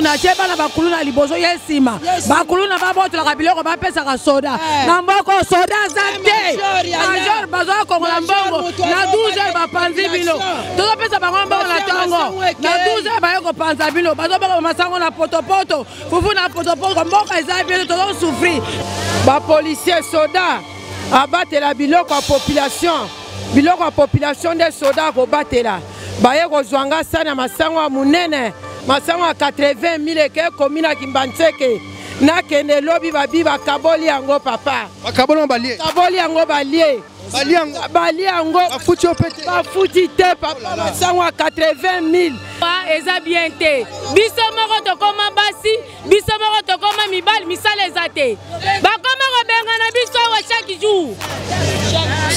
Natie bana bakuluna liboso ye nsima bakuluna babotolaka biloko bapesaka soda eh. na mboko soda aza te major bazoya kongola mbongo na 12 heures bapanzi bino tozopesa bango mbongo na ntongo na 12 heures baye kopanza bino bazobaka masango na potopoto fufu na potopoto mboka eza bino tozosouffrir bapolisier soda abatela biloko ya population biloko ya population nde soda akobatela baye kozwa nga sani ya masango ya monene masango ya 80 mille eke ekomi na kimbanseke nakende lobi babi bakaboli yango papa bakaboli yango balie kaboli yango balie balie yango bafuti yo mpe te bafuti te papa masango ya 80 mille eza bien te biso moko tokoma basi biso moko tokoma mibali misala eza te bakoma kobengana biso awa chaque jour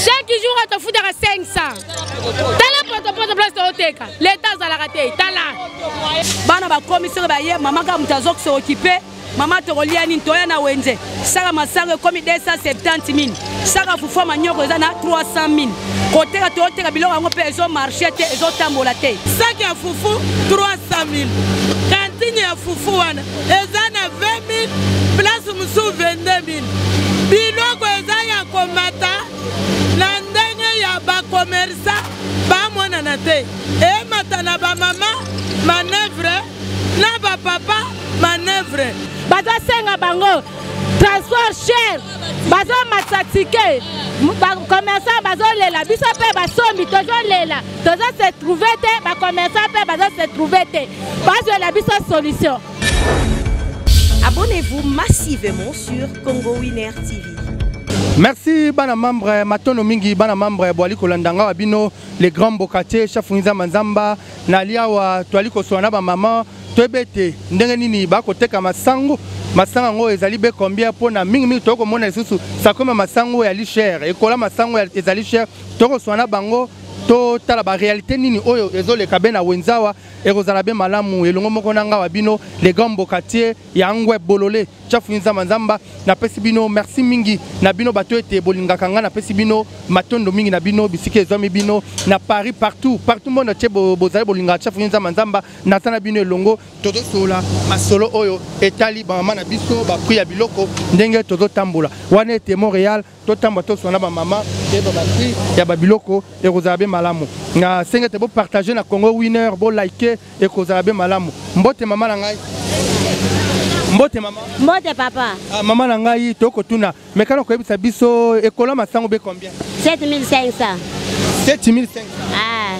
chaque jour atofutaka 500 tala potopoto place tooteka leta azalaka te tala bana bakomi soki baye mama kaka moto azokisa okipe mama tokolia nini toya na wenze saka masango ekomi 270 mille saka fufu ya manioko eza na 300 mille koteka tooteka biloko yango mpe ezomarche te ezotambola te saki ya fufu 300 mille kantine ya fufu wana eza na 20 mille place mosusu 22 mille biloko eza ya komata na ndenge ya bakomersa bamonana te emata na bamama manevre na bapapa manevre bazosenga bango transport cher bazomatisa tike bacommerçant bazolela biso mpe basombi tozolela tozo se trouve te bacommerçant mpe bazo se trouve te bazwela biso solution. Abonnez-vous massivement sur Congo Winner TV. Merci bana membre matono mingi bana membre boali kolanda nga bino les grands mbokatier chef nzamba nzamba na liawa toali koswana na ba maman toyebi ete ndenge nini bakoteka masango masango yango ezali be combien mpo na mingimingi toyei komona lisusu sakoma masango ezali cher ekola masango ezali cher tokoswana na bango totala baréalité nini oyo ezoleka be na wenze awa ekozala be malamu elongo moko na ngawa bino les grands mbokatier ya ngwe bolole chafu nzamba nzamba napesi bino merci mingi na bino bato ete bolingaka ngai napesi bino matondo mingi na bino bisika ezwami bino na paris partout partout monde atie bozali bolingaka chafu nzamba nzamba naza na bino elongo tozosolola masolo oyo etali bamama na biso baprix ya biloko ndenge tozotambola wana ete montréal totambola tosolola na bamama toyeba baprix ya babiloko ekozala be malamu na senge ete bopartage na congo winner bolike ekozala be malamu mbote mama na ngai mbote mama mbote papa ah, mama na ngai tokotuna mekana koyebisa biso ekola masango be combien 7500 7500 ah.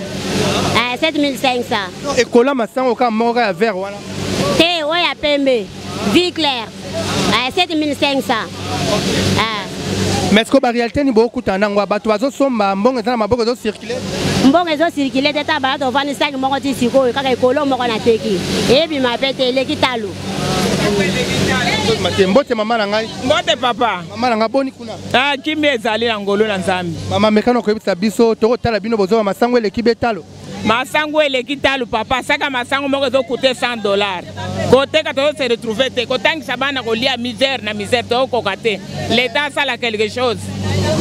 ah, 7500 ekola masango kaka moko kaka ya vert wana te oyo ya pembe vie claire ah, 7500 ah. Mais sikoyo baréalité nini bokutana nango bato bazosomba mbongo eza na maboko ezocircule mbongo ezocircule te ta bala tovandi saki moko ti sikoyo kaka ekolo moko nateki ebima mpe te eleki talo te mbote mama na ngai mbote papa mama na ngai boni kuna ah, kimia ezali na ngolu na nzambe mama mekano koyebisa biso tokotala bino bozoba masango eleki betalo masango eleki talo papa saka masango moko ezokute 100 dollar koteka tozo se retrouve te kotangisa bana kolia misère na misère tokokoka te leta asala quelque chose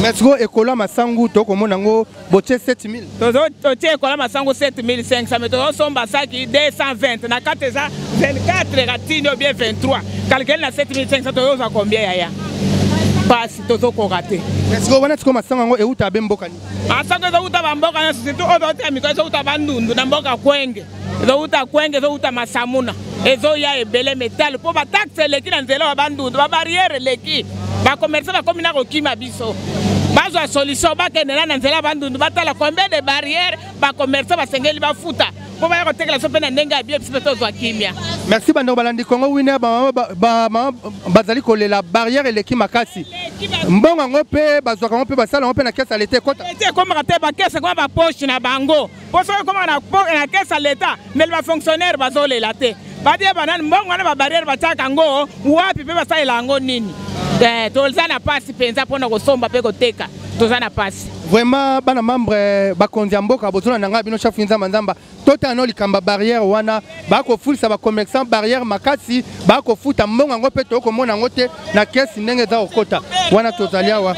mais sikoyo ekola masangu tokomona yango botie 7000 totie ekola masangu 7500 mais tozosomba saki 220 na kati eza 24 katini ou bien 23 calcule na 7500 tozozwa combien yaya pasi tozokoka te sikoyo wana sikoyo masangu yango euta abe mboka nini masangu ezowuta bamboka nyonso surtout oyo tozotia mikolo ezowuta bandundu na mboka kwenge ezowuta kwenge ezowuta masamuna ezoya ebele metale mpo bataxe eleki na nzela ya bandundu babarriere eleki bakomersa bakomi na kokima biso bazwa solution bakende na na nzela ya bandundu batala combien de barriere bakomersa basengeli bafuta mpo baya kotekela biso mpe na ndenge ya bie biso mpe tozwa kimia merci bandeko balandi congo winner bamama bazali kolela barrière eleki makasi mbongo yango mpe bazwaka yango mpe basala yango mpe na kese ya leta ekota ete ekomaka te bakese ekoma baposhe na bango mpo soki ekomaka na kese ya leta mbele bafonctionnaire bazolela te babie banani mbongo wana babarrière batiaka yango wapi mpe basalela yango nini eh, toza na mpasi mpenza mpo na kosomba mpe koteka toza na mpasi. Vraiment bana membre bakonzi ya mboka bozolanda ngai bino chef nzamba nzamba totala no likambo ya barrière wana bakofulisa bacommerçant barrière makasi bakofuta mbongo yango mpe tokomona yango te na kesi ndenge eza kokota wana tozali awa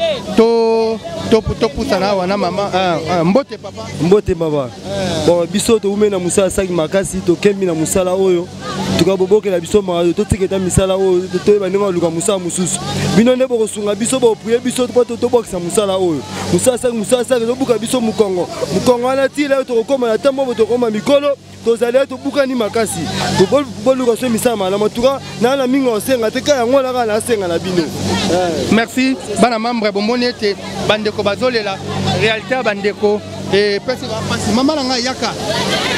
topusana awa na mama ah, ah, mbote papa mbote baba bon biso towumeli na mosala saki makasi tokembi na mosala oyo tuka bobokela biso mayo totika eta misala oyo toyeba ndenge baluka mosala mosusu bino nde bokosunga biso boprie biso mpo tobwakisa mosala oyo mosala saki mosala saki ezobuka biso mokongo mokongo wana ti leo tokokoma na ntango bo tokokoma mikolo tozali ya tobukani makasi boluka so misala malamu tuka naa na mingi osenga te ka yango wana kaka nasenga na bino eh. merci bana membre bomoni ete bandeko bazolela réalité ya bandeko epesi bapasi mama na ngai yaka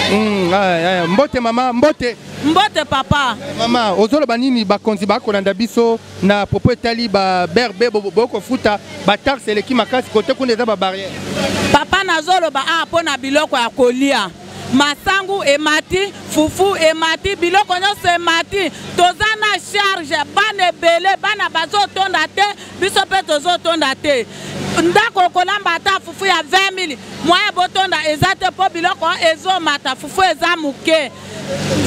hmm, mbote mama mbote mbote papa mama ozoloba nini bakonzi bakolanda biso na propos etali ba brb bokofuta bataxe eleki makasi kote kuna eza babarrière papa nazoloba awa ah, mpo na biloko ya kolia masangu emati fufu emati biloko nyonso emati toza na charge bana ebele bana bazotonda te biso mpe tozotonda te ndako okolamba ata fufu ya 20 000 moyen botonda eza te mpo biloko ezomata fufu eza moke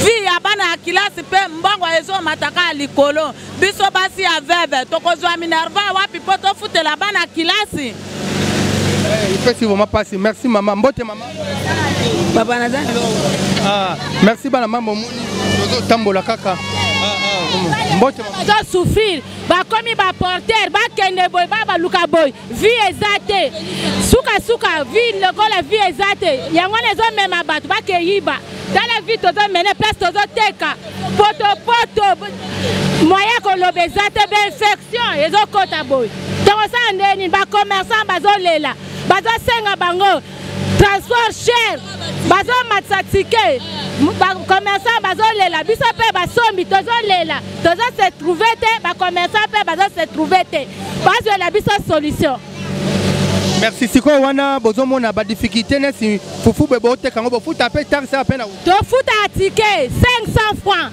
vie ya bana ya kilasi mpe mbongo ezomata kaka likolo biso basi ya veve tokozwa minerva wapi mpo tofutela bana kilasi epesi vraiment mpasi merci mama mbote mama papa naza ah, merci bana mama omoni tozotambola kaka ah, ah, mbote bazo souffrir bakomi baporter bakende boye ba baluka boye vie eza te sukasuka vie lokola vie eza te yango wana ezomema bato bakeyiba tala vie tozomene place tozoteka potopoto moyen koloba eza te bainfection ezokota boye tokosala ndenge nini bacommerçant bazolela bazosenga bango transport cher bazomatisa tike bacommerçant bazolela biso mpe basombi tozolela tozo se trouve te bacommerçant mpe bazo se trouve te bazwela biso solution merci sikoyo wana bozomona badifficulté neti fufu boye boteka yango bofuta mpe taxe ape na tofuta tike 500 francs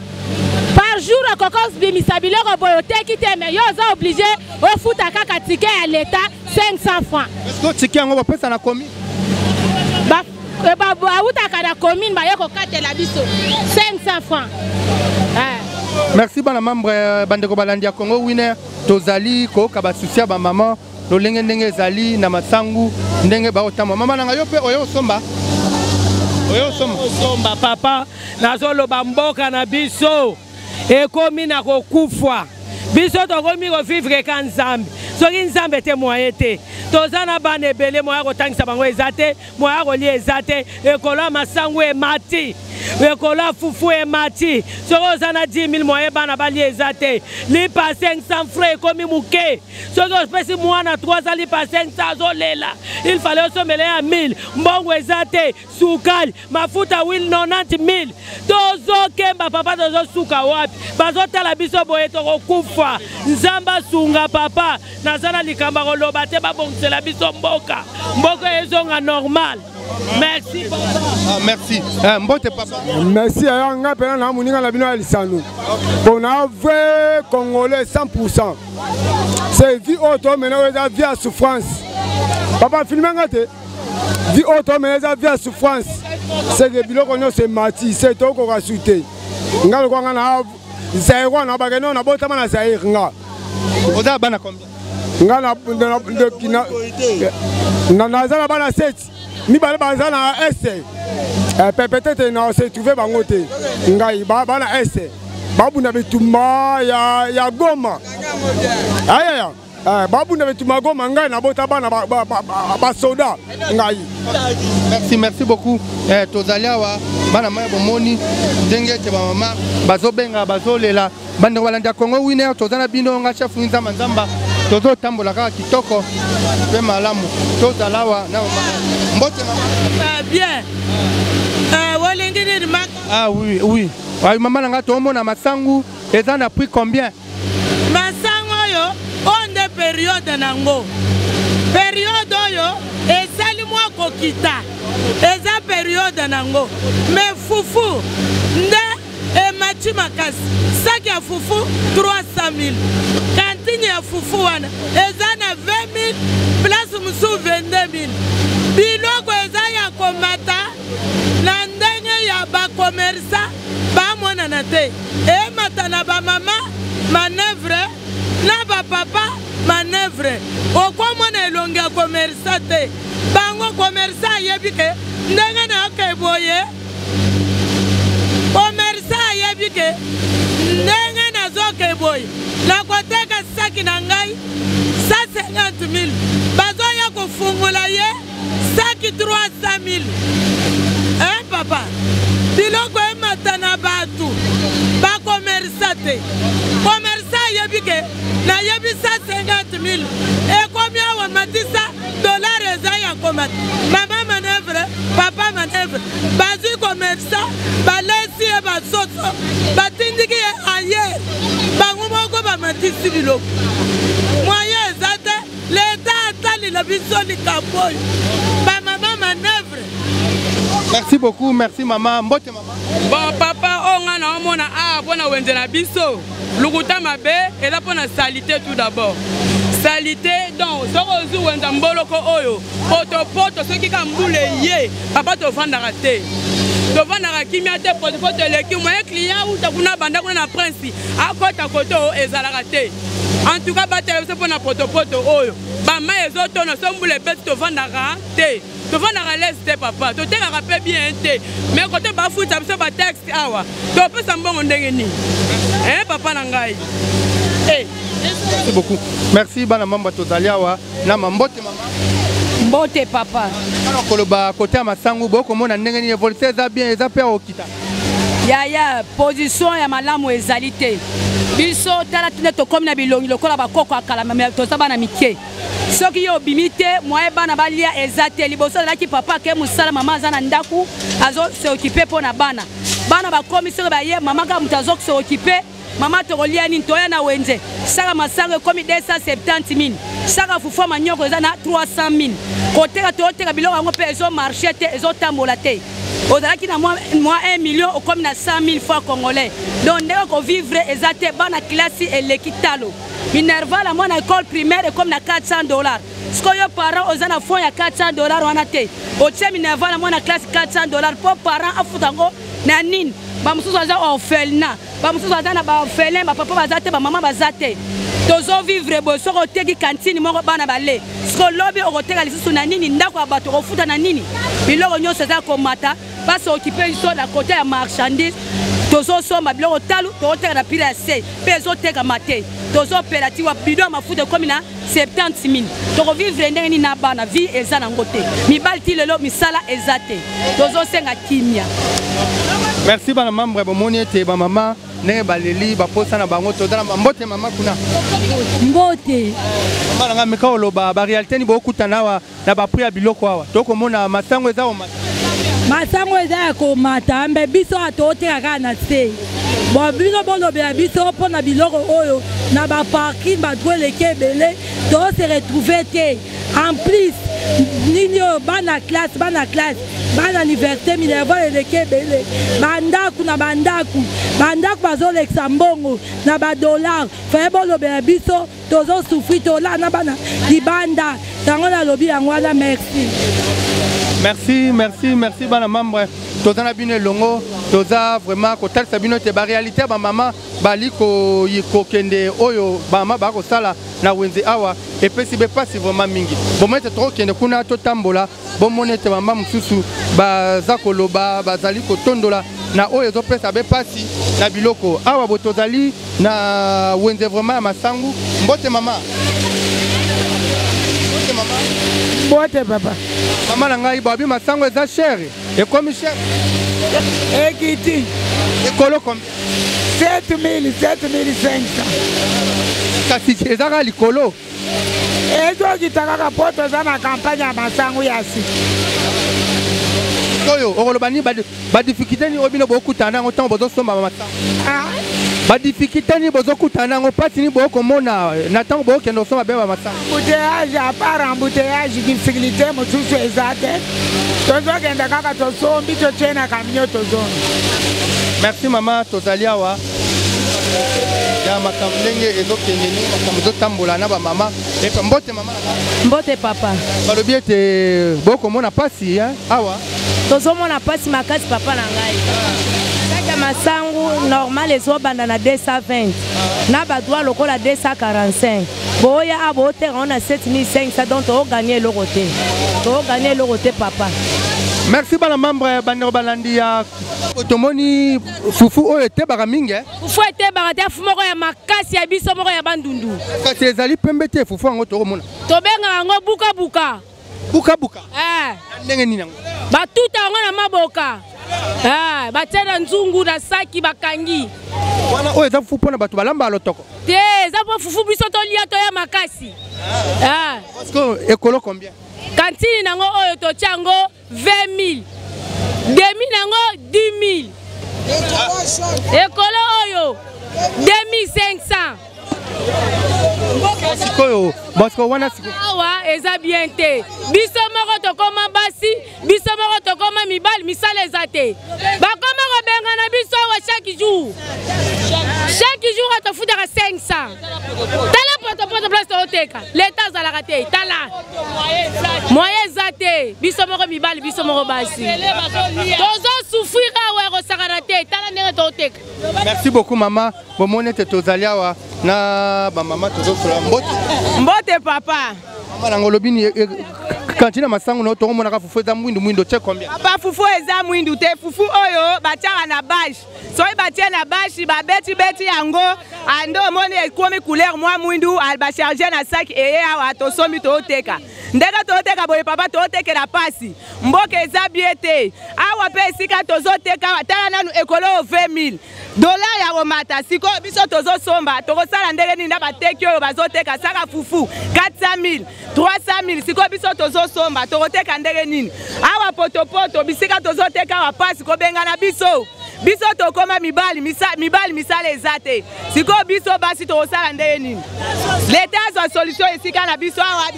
par jour okoki obimisa biloko boye oteki te mais yo oza oblige ofuta kaka tike ya leta 500 francs est-ce que tike yango bapesa na commune eh, bawutaka na commune baye kokatela biso 500 francs eh. merci bana membre euh, bandeko balandi ya congo winner tozali koyoka basusi ya bamama lolenge ndenge ezali na masangu ndenge baotambwa mama nanga yo mpe oye osomba oye osomba osomba papa nazoloba mboka na biso ekomi na kokufa biso tokomi kovivre ka nzambe soki nzambe te moye te toza na bana ebele moya kotangisa bango eza te moya kolia eza te ekolo ya masangu emati ekolo ya fufu emati soki oza na 10 000 moye bana balia eza te lipa 500 franc ekomi moke soki opesi mwana 3 lipa 500 azolela il fallait osomela ya 1000 mbongo eza te sukali mafuta wil 90 000 tozokemba papa tozosuka wapi bazotala biso boye tokokufa nzambe asunga papa naza na likambo ya koloba te babongisela biso mboka mboka ezonga normal merci papa ah, merci eh, mbote papa merci aya ngai mpena na moninga na bino ya lisano mpo na vrai congolais 100 pourcent c'est vie oyo tomena oyo eza vie ya souffrance papa filme nga te vie oyo tomela eza vie ya souffrance seke biloko nyonso emati se tokoka su te nga lokwa nga na zaire na bakende nabotama na zaire nga oza bana combien nga naza na bana 7 mibale baza na est eh, peut-être na se trouve bango te ngai bana est babunda bitumba ya goma ayaya Eh, babunda bitumba goma ngai nabota bana basoda ngai merci merci beaucoup eh, tozali awa bana mai bomoni ndenge ete bamama bazobenga bazolela bandeko balandi ya congo winner toza na bino nga chef nzamba nzamba tozotambola kaka kitoko mpe malamu tozala awa na mbote mama ah, bien eh, olingi nini ah oui oui mama na ngai toomona masangu eza na prix combien masango oyo oyo nde periode nango periode oyo esali mwa kokita eza periode nango me fufu nde emati. Emati makasi. Saki ya fufu 300 000. Kantine ya fufu wana eza na 20 000, place mosusu 22 000. Biloko eza ya komata na ndenge ya bakomersa bamonana te. Emata na bamama manœuvre na bapapa manœuvre. Okomona elongi ya komersa te. Bango komersa ayebi ke ndenge nayoke boye Commerçant ayebi ke ndenge nazoke boye nakoteka saki na ngai 150 000 bazoya kofungola ye saki 300 000 eh, papa biloko emata na bato bakomersa te komersa ayebi ke nayebi 150 000 ekomi awa matisa dollar eza ya komata mama manœuvre papa manœuvre bazwi commerçant balesi ye basoso batindiki ye aye bango moko bamatisi biloko moyen eza te leta atalila biso likambo oyo bamama manœuvre. Merci beaucoup, merci maman. Mbote maman. Bon papa, oyo ngai naomona awa mpo na wenze na biso lokuta mabe eza mpo na salite tout d'abord salite donc soki ozwi wenza mboloko oyo potopoto soki ka mbula eye papa tovandaka te tovandaka kimia te potopoto eleki moye client uta kuna banda kuna na prince akota koto ezalaka te en tout cas batela biso mpo na potopoto oyo bamai ezotona so mbula ebeti tovandaka te tovandaka lese te papa totekaka mpe bien te mais kote bafuta biso bataxe awa topesa mbongo ndenge nini eh, papa na ngai eh. Merci beaucoup. Merci bana mamba tozali awa na mambote mama. Mbote papa. Alors koloba kote ya masangu bokomona ndenge nini evolution eza bien eza mpe okita. Yaya position ya malamu ezali te. Biso tala tinde tokomi na bilongi lokola bakoko ya kala toza bana mike. Soki yo obimi te moyen bana balia eza te. Liboso azalaki papa ake mosala, mama aza na ndaku azo s'occuper mpo na bana. Bana bakomi soki baye mama kaka moto azo s'occuper. Mama tokolia nini? Toya na wenze saka masango ekomi 270 000, saka fufu ya manioko eza na 300 000. Koteka toteka biloko yango mpe ezo marche te, ezotambola te. Ozalaki na mwa 1 million okomi na 100 000 francs congolais. Donc ndenge kovivre eza te, bana klasi eleki talo. Minerval ya mwana école primaire ekomi na 400 dollars. Sikoyo parent oza na fond ya 400 dollars wana te, otie minerval ya mwana classe 400 dollars mpo parent afuta yango na nini? Bamosusu baza orphelinat, bamosusu baza na baorphelin, bapapa baza te, bamama baza te. Tozovivre boye, soki oteki kantine moko bana bale, sikoyo lobi okoteka lisusu na nini? Ndako ya bato okofuta na nini? Biloko nyonso eza komata, basi okipe biso na kote ya marchandise. Tozosomba biloko talu, tozoteka na pila ya se mpe ezotekama te. Tozopela tiwa bidon ya mafuta ekomi na 70 000. Tokovivre ndenge nini na bana? Vie eza nango te, mibali ti lelo misala eza te, tozosenga kimia. Merci bana membre, bomoni ete ba mama ndenge baleli baposa na bango. Toza na mbote mama kuna. Mbote mama na ngai, meka oloba ba réalité ni bokutana awa na ba prix ya biloko awa. Tokomona masango eza komata. Masango eza ya komata, mbe biso atoteka kaka na se. Bon, bino bolobela biso mpo na biloko oyo na baparking bato eleki ebele, tose retrouve te. En plus nini oyo bana classe, bana classe, bana université, minerval eleki ebele, bandako na bandako, bandako bazolekisa mbongo na badollar. Faye bolobela biso, tozosufri, tolaa na bana libanda. Yango nalobi yango wana. Merci. Merci, merci, merci bana membre. Toza na bino elongo, toza vraiment kotalisa bino ete baréalité ya bamama bali kokende oyo bamama bakosala na wenze awa epesi be pasi vraiment mingi. Bomoni ete tokokende kuna totambola, bomoni ete mama mosusu baza koloba, bazali kotondola na oyo ezopesa be pasi na biloko awa. Bo tozali na wenze vraiment ya masangu. Mbote mama. Mbote mama. Mbote papa. Mama na ngai, babi masango eza cher, ekomi cher. Ekiti. Ekolo combien? 7000, 7500. Kasi eza kaka likolo. Ezokita kaka po toza na campagne ya masangu ya sika. Oyo okoloba nini badifficulté nini oyo bino bokutana na yango ntango bozosomba masango? Badifficulté nini bozokutana na yango, mpasi nini bokomona na ntango bokende kosomba be bamasango? Embouteillage, à part embouteillage, difficulté mosusu eza te. Tozokenda kaka tosombi, totie na camion, tozongi. Merci mama, tozali awa ya makambo ndenge ezokende, ndenge makambo ezotambola na bamama. Epe mbote mama. Mbote papa. Balobi ete bokomona mpasi awa. Tozomona mpasi makasi papa na ngai. Kati ya masangu normal ezobanda na 220 na badroit lokola 245, boya a booteka ngo na 7500, donc tooganye eloko te, tooganye eloko te papa. Merci bana membre, bandeko balandi ya tomoni fufu oyo etebaka mingi. Fufu etebaka te, fufu moko ya makasi ya biso moko ya Bandundu. Kasi ezali pembe te fufu yango tokomona. Tobengaka yango bukabuka. Bukabuka? Ndenge nini yango? Batuta yango na maboka, batie na nzungu na saki bakangi. Wana oyo eza fufu mpona bato balamba lotoko? Te, eza mpo fufu biso tolia toya makasi. Parce que ekolo combien? Kantine nango oyo totia yango 20 000, demi nango 10 000, ekolo oyo 2500. Sikoyo bosiko wana sikoyo awa eza bien te. Biso moko tokoma basi, biso moko tokoma mibali, misala eza te. Bakoma kobengana biso awa chaque jour, chaque jour atofutaka 500. Tala potopoto place tooteka, leta azalaka te. Tala moyen eza te, biso moko mibali, biso moko basi tozosouffrir awa, ekosakana te. Tala ndenge tooteka. Merci beaucoup mama. Bomoni ete tozali awa na bamama, tozosola. Mbote. Mbote papa. Mama nango, olobi ni kantine masangu na tokomonaka fufu eza mwindu mwindu, otie combien? Papa, fufu eza mwindu te. Fufu oyo batiaka na bashe, soki batie na bashe, babetibeti yango ande omoni ekomi couleur mwa mwindu, bacharge na saki eye awa, tosombi, tooteka. Ndenge tooteka boye papa, tootekela pasi, mboka eza bien te. Awa mpe esika tozoteka awa, tala nanu ekolo oyo 20 000 dollar ya komata. Sikoyo biso tozosomba, tokosala ndenge nini na bateki oyo bazoteka saka fufu 400 000, 300 000? Sikoyo biso tozosomba, tokoteka ndenge nini awa? Potopoto bisika tozoteka awa pasi, kobengana biso. Biso tokóma mibali, mibali misala eza te. Sikoyo biso basi tokosala ndenge nini? Leta azwa solution esika na biso awa.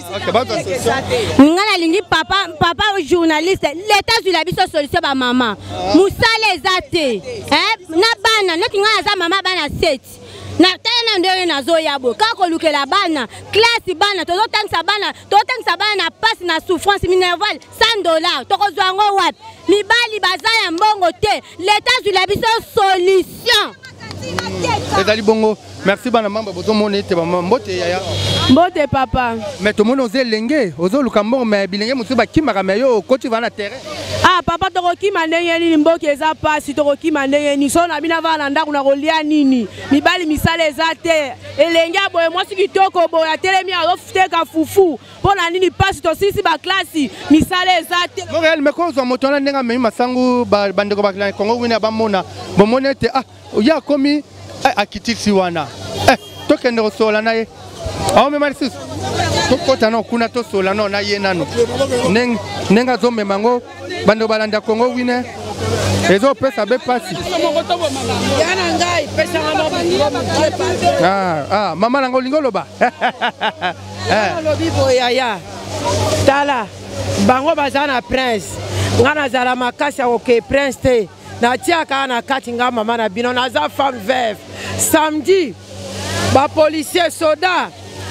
Nga nalingi papa, papa journaliste, leta azwila biso solution. Bamama mosala eza te na bana neti ngai aza mama bana 7. Na tala na ndenge nazoya boye, kaka kolukela bana classe, bana tozotangisa, bana tozotangisa bana na pasi na souffrance. Minerval 100 dollar, tokozwa yango wapi? Mibali baza ya mbongo te. Leta azwila biso solution. Ezali bongo. Merci bana mamba. Bozomona ete bamama, mbote yaya. Mbote papa. Mais tomoni oza elenge, ozoluka mbongo, mais bilenge mosusu bakimaka, mais yo okoti va na terrain. Ah papa, tokokima ndenge nini? Mboka eza pasi, tokokima ndenge nini? So na bino avaa na ndako na kolia nini? Mibali misala eza te. Elenge ya boye, mwasi kitoko boye, atelemi azoteka fufu mpo na nini? Pasi, tosilisi baklasi, misala eza te. Montréal, mais kozwa moto wana ndenge amemi masangu, bandeko bakila Congo wina bamona, bomoni ete ah, ye akomi akitisi wana, tokende kosola na ye. Aomema lisusu, tokɔta nao kuna, tosola nao na ye nano ndenge azomema yango. Bandeko balanda Congo wine, ezopesa be pasi. Ah, mama nango olingi oloba? Olobi boye yaya, tala bango baza na prince, nga nazala makasi ya koke prince te, natiaka na kati. Nga mama na bino, naza femme veuve. Samedi bapolicier, soda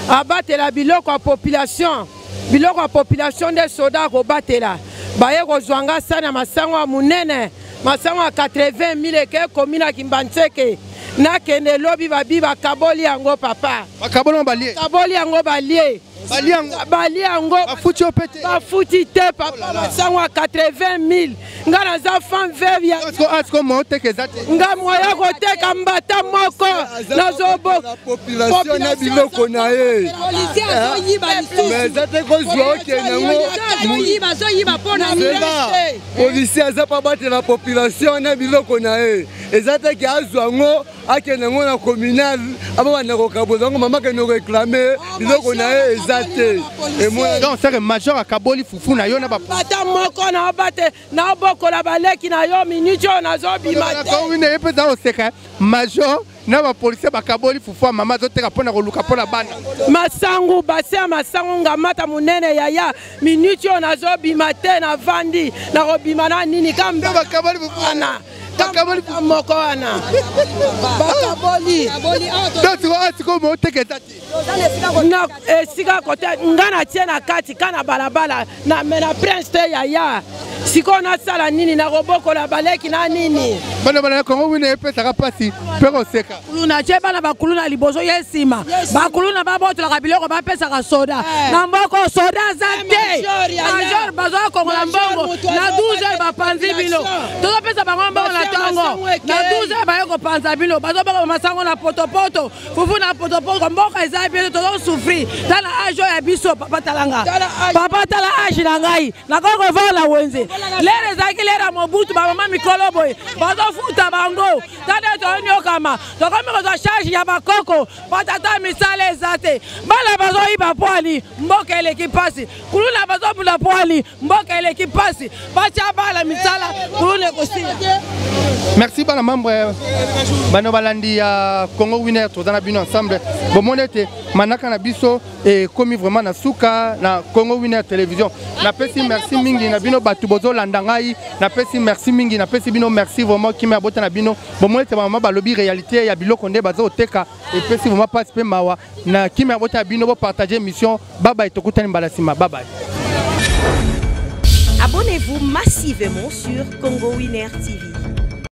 abatela biloko ya population, biloko ya population nde soda akobatela. Baye kozwa nga sani ya masango ya monene, masango ya 80 000, eke ekomi na Kimbanseke. Nakende lobi, babi bakaboli yango papa. Bakaboli yango, balie? Bakaboli yango, balie. Balie yango. Bafuti yo pe te? Bafuti te papa. Masango ya 80 000, nga naza femme veuve ya Asko mo oteka eza te? Nga moya koteka mbata moko nazobo. Population na biloko na ye, mais eza te kozwa okende yango. Policier aza mpo abatela population na biloko na ye, eza te ke azwa yango, akende yango na communal, ababanda kokabola yango. Mama akende koréclamer biloko na ye, eza te. Donc seke major akaboli fufu na yo na bata moko na obate naobokola baleki na yo. Miniti oyo nazobima te. Ye mpe eza koseka, major na bapolisier bakaboli fufu ya mama azoteka mpo na koluka mpo na bana. Masangu base ya masangu ngamata monene yaya, miniti oyo nazobima te, navandi, nakobima na nini? Bakaboli fufu. Kambana. Bakaboli moko wana. Bakaboli. Donc sikoyo sikoyo moteka eza te. Na esika kote nga natie na kati ka na balabala na me na prince te yaya sikoyo nasala nini nakobokola baleki na nini bana bana ya kongo wina epesaka mpasi mpe koseka kuluna tie bana bakuluna liboso ye nsima bakuluna babotolaka biloko bapesaka soda na mboko soda aza te major bazwa kongola mbongo na 12 heures bapanzi bino tozopesa bango mbongo na ntongo na 12 heures baye kopanza bino bazoboka masango na potopoto fufu na potopoto mboka eza biso tozosouffrir tala age oyo ya biso papa talanga papa tala age na ngai nakoki kovanda na wenze lere ezalaki lere ya mobutu bamama mikolo boye bazofuta bango tata tonyokama tokomi kozwa charge ya bakoko batata misala eza te bana bazoyiba pwani mboka eleki mpasi kuluna bazobunda pwani mboka eleki mpasi batya bana misala kuluna ekosila. Merci bana membre bano balandi ya Congo Winner toza na bino ensemble bomoni ete manaka na biso ekomi vraiment na suka na Congo Winner Télévision. Napesi merci mingi na bino bato bozolanda ngai, napesi merci mingi, napesi bino merci vraiment kimia bota na bino. Bomoni ete bamama balobi réalité ya biloko nde bazoteka epesi vraiment mpasi mpe mawa na kimia bota na bino. Bopartage émission. Bye bye, tokutani mbala nsima. Bye bye. Abonnez-vous massivement sur Congo Winner TV.